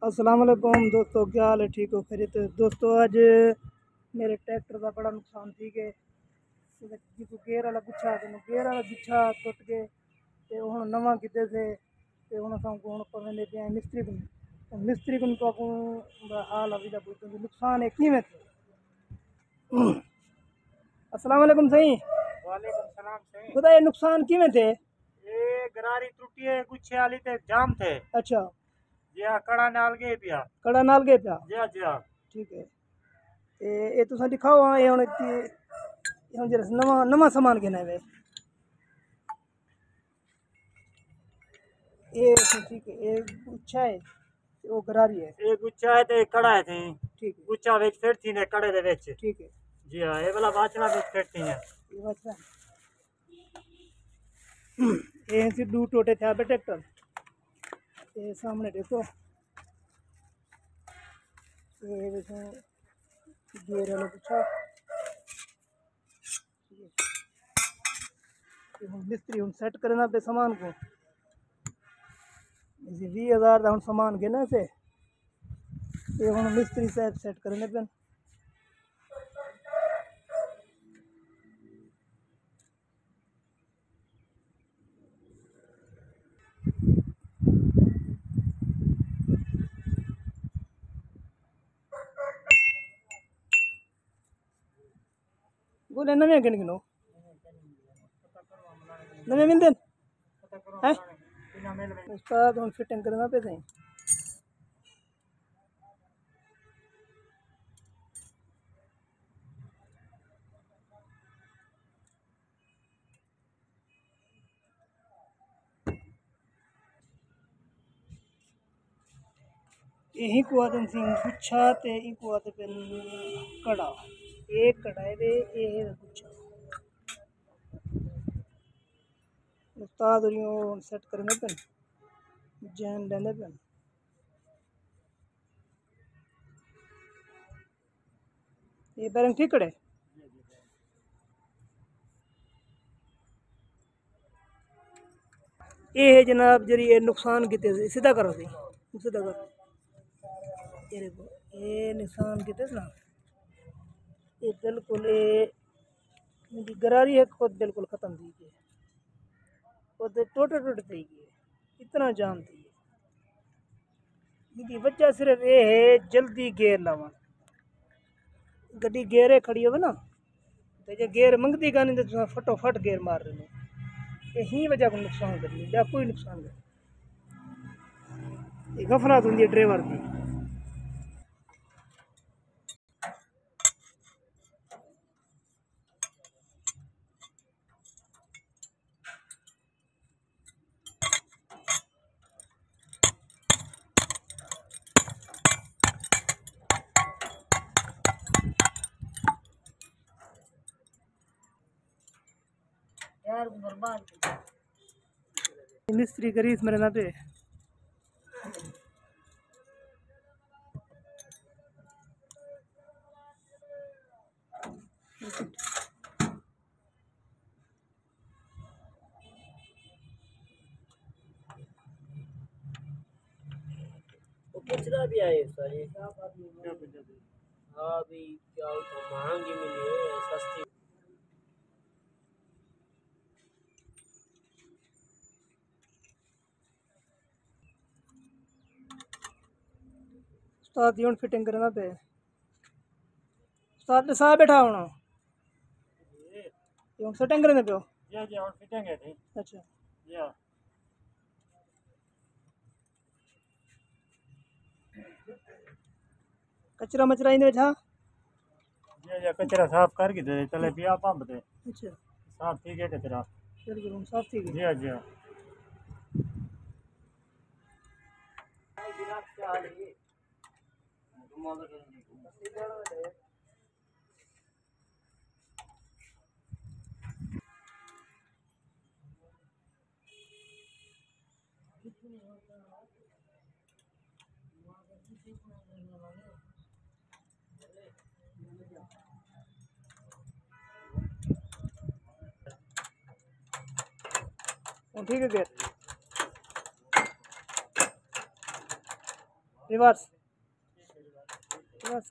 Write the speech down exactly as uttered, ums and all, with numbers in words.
السلام علیکم دوستو، کیا حال ہے؟ ٹھیک ہو؟ خیریت ہے؟ دوستو، اڄ میرے ٹریکٹر دا بڑا نقصان تھی ڳئے۔ جیکوں گیئر والا گچھا، تینوں گیئر والا گچھا ٹُٹ ڳئے تے ہُݨ نواں گھدے سے تے ہُݨ اساں کوں ہُݨ پویندے پئے ہیں مستری کوں۔ تے مستری کوں تہاکوں دا حال ابھی دا پُچھدوں کہ نقصان ہے کیویں تھے۔ السلام علیکم سائیں۔ وعلیکم السلام سائیں۔ خدا، یہ نقصان کیویں تھے؟ اے گراری ترٹی ہے، گچھے والی تے جام تھے۔ اچھا۔ جی ہاں، کڑا نال گئے پیا۔ کڑا نال گئے پیا؟ جی ہاں، جی ہاں۔ ٹھیک ہے۔ تے اے تساں ݙکھاؤ ہاں، اے ہُݨ اِتھی، اے ہُݨ جیڑھا نواں، نواں سامان گھن آئے وے۔ اے ٹھیک ہے، اے گچھا ہے، تے او گراری ہے۔ اے گچھا ہے تے کڑا ہے تھیں۔ ٹھیک ہے۔ گچھا وچ فٹ تھیندے کڑے دے وچ۔ ٹھیک ہے۔ جی ہاں، اے والا واچنا وچ فٹ تھیندے۔ اے واچنا۔ اے ہیں سی ݙو ٹوٹے تھیا پئے ٹریکٹر۔ اے سامݨے ݙیکھو۔ اے ݙیکھو، گیئر والا گچھا۔ تے ہُݨ مستری ہُݨ سیٹ کریندا پئے سامان کوں۔ اسی ویہہ ہزار دا ہُݨ سامان گھن آئے سے۔ تے ہُݨ مستری صاحب سیٹ کریندے پئن۔ گولے نویں گھن گھنو۔ نویں ملدن؟ ہیں؟ استاد ہُݨ فٹنگ کرنا پئے سائیں۔ اے ہی کو آدن سنگھ گچھا تے ای کو آدن پن کڑا۔ اے کڑا ہے وے، اے ہے گچھا۔ استاد ہوریوں سیٹ کرنے پن، جین لیندے پن۔ یہ بیرنگ ٹھیک کھڑے؟ یہ ہے جناب، جڑی یہ نقصان کیتے، سیدھا کرو سی، سیدھا کرو۔ یہ دیکھو، یہ نقصان کیتے نا، یہ بالکل، یہ گراری ہے، خود بالکل ختم تھی گئی۔ خود ٹوٹے ٹوٹے تھی گئی، اتنا جام تھی گئی۔ ایندی وجہ صرف اے ہے جلدی گیئر لاوݨ۔ گݙی گیئر تے کھڑی ہووے نا، تے جے گیئر منگدی کائنی تے تساں فٹو فٹ گیئر مار ݙیندے۔ اے ہی وجہ کوں نقصان کریندی، ٻیا کوئی نقصان کائنی۔ اے غفلت ہوندی ہے ڈرائیور دی۔ مستری گریس مرے نہ پے۔ وہ پوچھدا بھی آئے سارے۔ ہاں بھی کیا اتھاں مہانگی ملی ہے، سستی۔ استاد دی ہُݨ فٹنگ کریندا پئے۔ استاد ݙسا ٻیٹھا ہونا۔ یہ ہُݨ سیٹنگ کریندا پیو؟ جی، جی، ہُݨ فٹنگ ہے جی۔ اچھا۔ جی ہاں۔ کچرا مچرا ایندے وچ ہا؟ جی، جی، کچرا صاف کر کے دے، چلے پیا پمپ تے۔ اچھا۔ صاف تھی ڳیا کچرا۔ بالکل، ہُݨ صاف تھی ڳیا۔ جی ہاں، جی ہاں۔ ہُݨ ٹھیک ہے گیئر۔ ریورس، ریورس۔